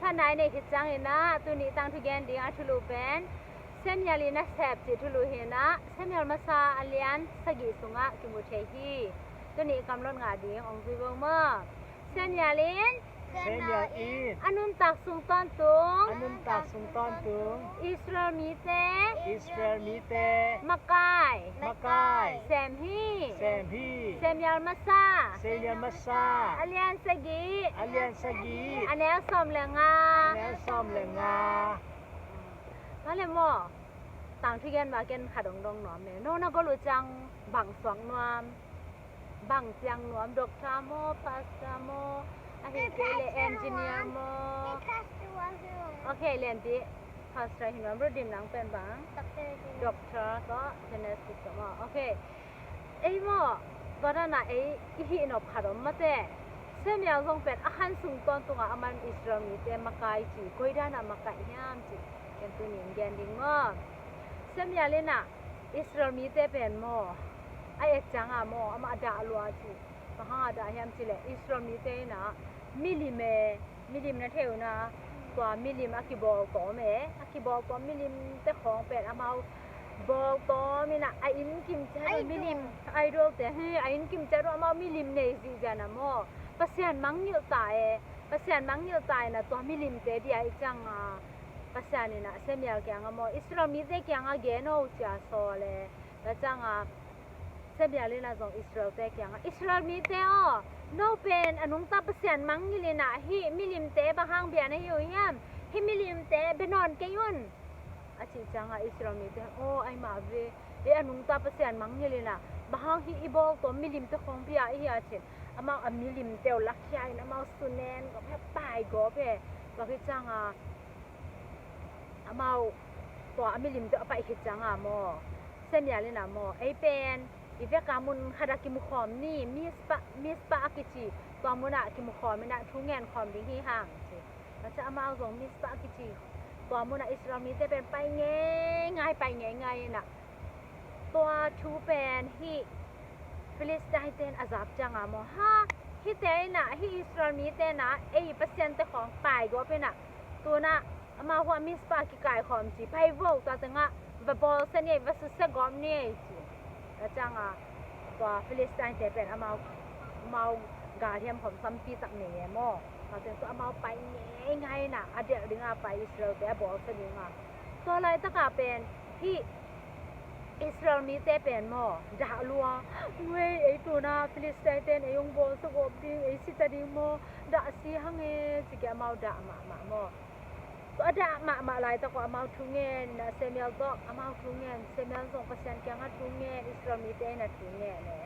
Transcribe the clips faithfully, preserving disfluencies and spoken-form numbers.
Pha nai nei khit ciangin ah tuni tangthu gen ding a thulu pen Samuel in a sep cih thulu hi-in ah Samuel masa a lian sagih sungah kimu thei hi. Tuni kamlot ngah ding ong zui bo maw? Samuel in Samuel in a nuntak sung tawntung a nuntak sung tawntung Israel mite Israel mite makai makai sem hi. Sem hi. Samuel masa Samuel masa a lian sagih a lian sagih a neu sawm le nga a neu sawm le nga. Male maw? Tangthu gen ma ken kha dongdong nuam e. No na gol uh ciang bang suak nuam? Bang ciang nuam, doctor maw, pastor maw, ahih kei leh engineer maw? Okay, lianpi pastor hi nuam. Rudim, nang pen bang? Doctor tawh genesis tawh maw? Okay. Ei maw, tua dan a ei i hih nop khat om mate. Samuel zong pen a khan sung tawntungah aman Israel mite makai ci, koi dan a makaih hiam ci ken tuni in gen ding maw? Samuel in ah Israel mite pen maw, a et ciangah maw, amah a dah lua ci. Bang hang a dah hiam cih leh Israel mite in ah milim e, milim na thei uh na, tua milim a kibawl tawm e, a kibawl tawm milimte khawng pen amau bawl tawm in ah a inn kim ciat uh milim, idol te hi, a inn kim ciat uh amau milim nei zihziah na maw, Pasian mangngilh ta e, Pasian mangngilh ta in ah tua milimte dia i ciangah Pasian in ah Samuel kiangah maw, Israel mite kiangah gen o ci-a sawl e. Tua ciangah Samuel in ah zong Israelte kiangah, Israel mite aw, no pen a nungta Pasian mangngilh in ah hih milimte bang hang bia na hi uh hiam? Hih milimte bia nawn kei un, a cih ciangah Israel mite, aw, ai mah ve, ei a nungta Pasian mangngilh in ah bang hang hih i bawl tawm milimte khawng bia i hi a cin, amau a milimte uh lakhia in amau sunen gawp he, pai gawp he. Tua khit ciangah amau tua a milimte a paih khit ciangah maw, Samuel in ah maw, ei pen i vekah mun khat ah kimukhawm ni, Mizpah, Mizpah a kici tua munah kimukhawm in ah thu ngen khawm ding hi hang ci. Tua ciang amau zong Mizpah a kici tua munah Israel mite pen pai ngeingai, pai ngeingai in ah tua thu pen hih Philistine-te in a zap ciangah maw, ha, hihte in ah, hih Israel mite in ah ei pasiante khawng pai gawp in ah, tu-in ah amau hua Mizpah kikaikhawm ci, pai vo, tua tengah va bawlsia ni ei, va susia gawp ni ei ci. Tua ciangah tua Philistine-te pen amau, amau galhiam khawm tampi tak nei e maw. Tua teng tua amau pai ngeingai in ah a delh dingah pai, Israel-te a bawlsia dingah. Tua laitakah pen hih Israel mite pen maw, dah lua. Nuai, ei tu-in ah Philistine-te in ei hong bawlsia gawp ding, ei sita ding maw, dah si hang e ci-in amau dah mahmah maw. Tua dah mahmah laitak uh amau thu ngen in ah Samuel tawh amau thu ngen, Samuel zong Pasian kiangah thu ngen, Israel mite in ah thu ngen e.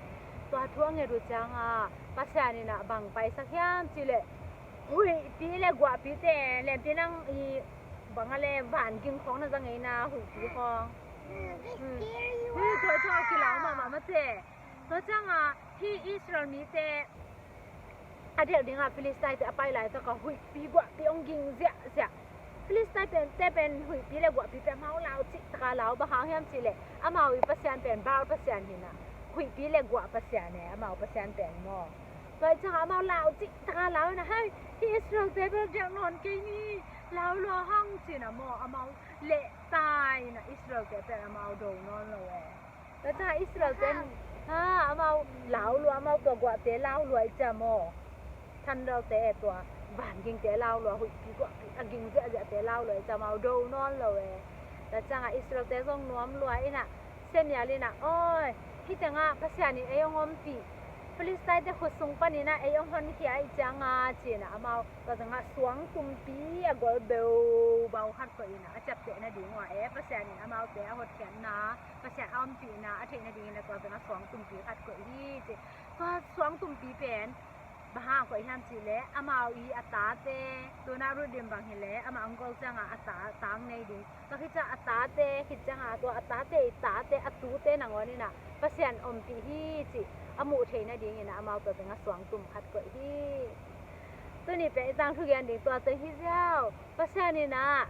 Tua thu a nget uh ciangah Pasian in ah bang paisak hiam cih leh huihpi le guahpite, lianpi nang i bang a le van ging khawng na za ngei na, huihpi khawng. Tua, tua a kilau mahmah mate. Tua ciangah hih Israel mite a delh dingah Philistine-te a pai laitakah huihpi guahpi hong ging ziahziah. Philistine-te pen huihpi le guahpi pen amau lau cih taka lau, bang hang hiam cih leh amau i pasian pen Baal pasian hi-in ah, huihpi le guah pasian e amau pasian pen maw. Tua ciangah amau lau cih taka lau in ah, hei, hih Israel-te bel delh nawn kei ni, lau lua hang ci-in ah maw, amau leh ta in ah Israel-te pen amau do nawn lo e. Tua ciangah Israel-te in, ha, amau lau lua, amau tua guahte lau lua i ciah maw. Thundelte, tua van gingte lau lua, huihpi guahpi a ging ziahziahte lau lua i ciah amau do nawn lo e. Tua ciangah Israel-te zong nuam lua in ah Samuel in ah, oi, hih tengah Pasian in ei hong ompih, Philistine-te khut sung panin ah ei hong honkhia ahih ciangah ci-in ah amau tua tengah suangtumpi a gol beubau khat koih in ah a ciapteh nading uh ah e, Pasian in amaute a hotkhiatna, Pasian a ompihna a theih nadingin a tua tengah suangtumpi khat koih hi ci. Tua suangtumpi pen bang hang koih hiam cih leh amau i a tate, tu-in ah Ruth in bang hi leh amah hong gol ciangah a ta tang nei ding, tua khit ciangah a tate, khit ciangah tua a tate i tate, a tute nangawn in ah Pasian ompih hi cih a muh theih nadingin ah amau tua tengah suangtum khat koih hi. Tuni pen i tangthu gen ding tua teng hi ziau. Pasian in ah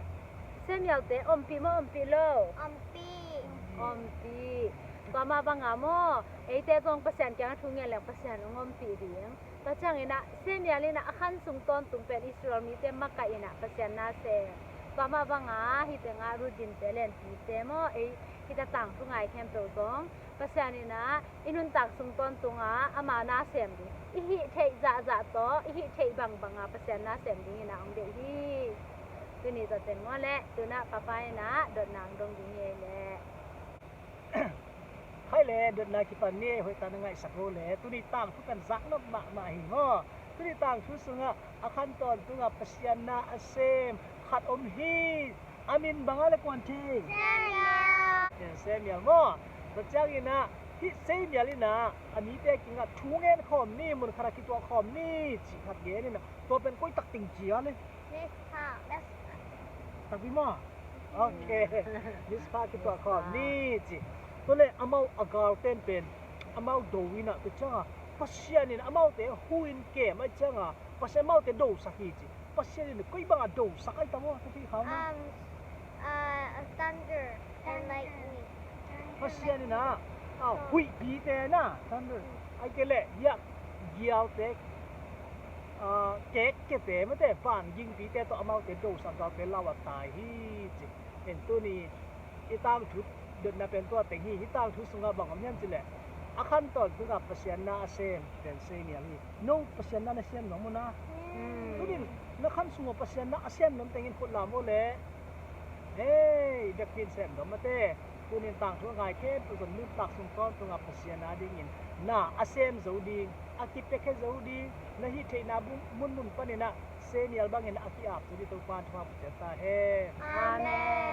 Samuel-te ompih maw, ompih lo? Ompih. Ompih. Tua mah bangah maw, eite zong Pasian kiangah thu ngen leng Pasian hong ompih ding. Tua ciangin ah Samuel in ah a khan sung tawntung pen Israel mite makaih in ah Pasian na sem. Tua mah bangah hih tengah Ruth in te lenpite maw, ei hih tangthu ngai khempeuh zong Pasian in ah i nuntak sung tawntungah ama na sem ding, i hih theih zahzah tawh i hih theih bangbangah Pasian na sem dingin ah hong deih hi. Tuni tua teng maw leh, tu-in ah Papa in ah dotna hong dong ding hi ei leh. Hai le, dotna kipan ni ei, hoih tak na ngaihsak o le. Tuni tangthu kan zaknop mahmah hi maw. Tuni tangthu sungah a khan tawntungah Pasian na a sem khat om hi. A min bang a le kuan thei? Samuel. Samuel maw. Tua ciangin ah hih Samuel in ah a mite kiangah thu ngen khawm ni, mun khatah kituah khawm ni cih khat gen in ah, tua pen koi tak teng ci a le? Mizpah. Takpi maw? Ok. Mizpah kituah khawm ni ci. Tua le amau a galten pen amau do in ah, tua ciangah Pasian in amaute hu in kem ahih ciangah Pasian amaute dosak hi ci. Pasian in koi bangah dosak ahih tam maw, takpi khawm maw? Um, uh, thunder and lightning. Pasian in ah, ah, huihpite na, thunder. Ahih kei leh hiah gialte, ah, kekkete mate, van gingpite tawh amaute dosak, galte lau a tai hi ci. En tuni i tangthu dotna pen tua teng hi. Hih tangthu sungah bang om hiam cih leh, a khan tawntungah Pasian na a sem pen Samuel hi. No Pasian na na sem nuam maw na? Tunin na khan sungah Pasian na a sem nuam tengin khut lam o le. Hei, biakinn sem nuam mate. Tunin tangthu a ngai khempeuh zong nuntak sung tawntungah Pasian a dingin na a sem zo ding, a kipiakhia zo ding, na hih theihna mun, munmun panin ah Samuel bangin a ki-ap zo ding Topa in thupha pia ta hen. Amen.